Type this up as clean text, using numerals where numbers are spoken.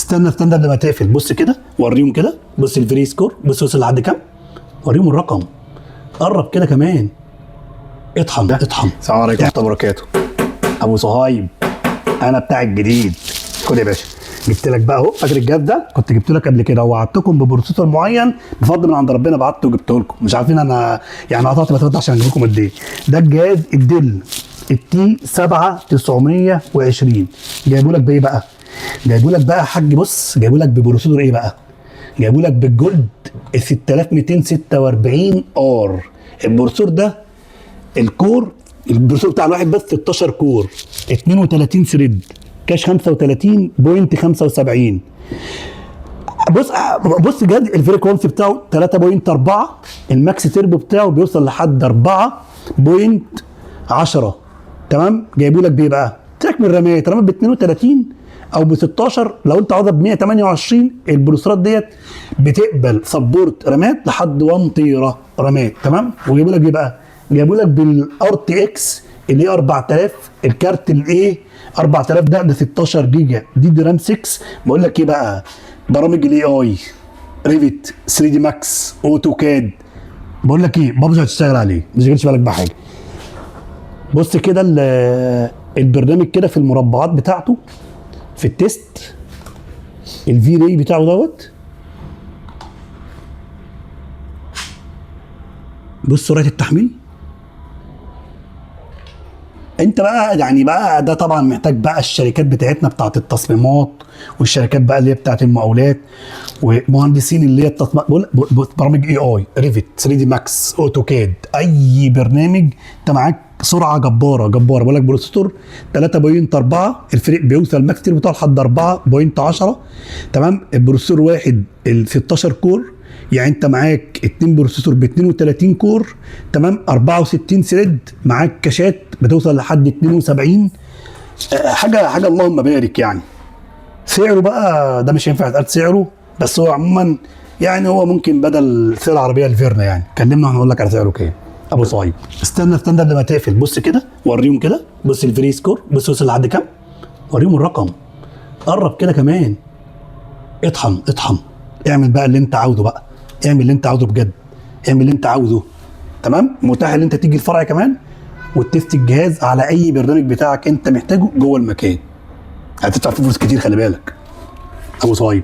استنى استنى قبل ما تقفل، بص كده وريهم كده، بص ال V-Ray score، بص وصل لحد كام، وريهم الرقم، قرب كده كمان، اطحن اطحن. السلام عليكم ورحمة الله وبركاته. ابو صهيب انا بتاع الجديد. خد يا باشا، جبت لك بقى اهو، فاكر الجهاز ده؟ كنت جبت لك قبل كده ووعدتكم ب processor معين، بفضل من عند ربنا بعته وجبته لكم. مش عارفين انا يعني قطعت مسافات عشان اجيب لكم قد ايه. ده الجهاز ال Dell ال T 7920، جايبه لك بايه بقى؟ جايبه لك بقى يا حاج، بص جايبه لك ب processor ايه بقى؟ جايبه لك بال Gold ال 6246 R. ال processor ده ال core، ال processor بتاع الواحد بس 16 core، 32 thread، cache 35.75. بص بص جد ال frequency بتاعه 3.4، ال max turbo بتاعه بيوصل لحد 4.10. تمام؟ جايبه لك بايه بقى؟ سيبك من الرامات، رامات ب 32 او ب 16، لو انت عاوزها ب 128. البروسيسورات ديت بتقبل support رامات لحد 1 تيرا رامات. تمام؟ وجايبه لك ايه بقى؟ جايبه لك بال RTX اللي هي 4000، الكارت الايه 4000 ده 16 جيجا DDR 6. بقول لك ايه بقى؟ برامج ال AI، Revit، 3D Max، AutoCAD، بقول لك ايه، بابجي هتشتغل عليه، ما تشغلش بالك بحاجة. بص كده البرنامج كده في المربعات بتاعته في ال test ال V-Ray بتاعه دوت. بص سرعة التحميل. انت بقى يعني بقى ده طبعا محتاج بقى الشركات بتاعتنا بتاعت التصميمات، والشركات بقى اللي هي بتاعت المقاولات، ومهندسين اللي هي التصميم. بص برامج AI، Revit، 3D Max، AutoCAD، اي برنامج انت معاك سرعة جبارة جبارة. بقول لك processor 3.4، الفرق بيوصل max بتاعه لحد 4.10. تمام؟ ال processor واحد ال 16 core، يعني انت معاك اتنين processor ب 32 core. تمام؟ 64 thread، معاك كاشات بتوصل لحد 72. حاجة حاجة اللهم بارك. يعني سعره بقى ده مش هينفع يتقال سعره، بس هو عموما يعني هو ممكن بدل سعر العربية الفيرنا. يعني كلمنا وهنقول لك على سعره كام. ابو صهيب استنى استنى قبل ما تقفل، بص كده وريهم كده، بص ال V-Ray score، بص وصل لحد كام، وريهم الرقم، قرب كده كمان، اطحن اطحن، اعمل بقى اللي انت عاوزه بقى، اعمل اللي انت عاوزه بجد، اعمل اللي انت عاوزه. تمام؟ متاح ان انت تيجي الفرع كمان وت test الجهاز على اي برنامج بتاعك انت محتاجه جوه المكان. هتدفع فيه فلوس كتير، خلي بالك. ابو صهيب.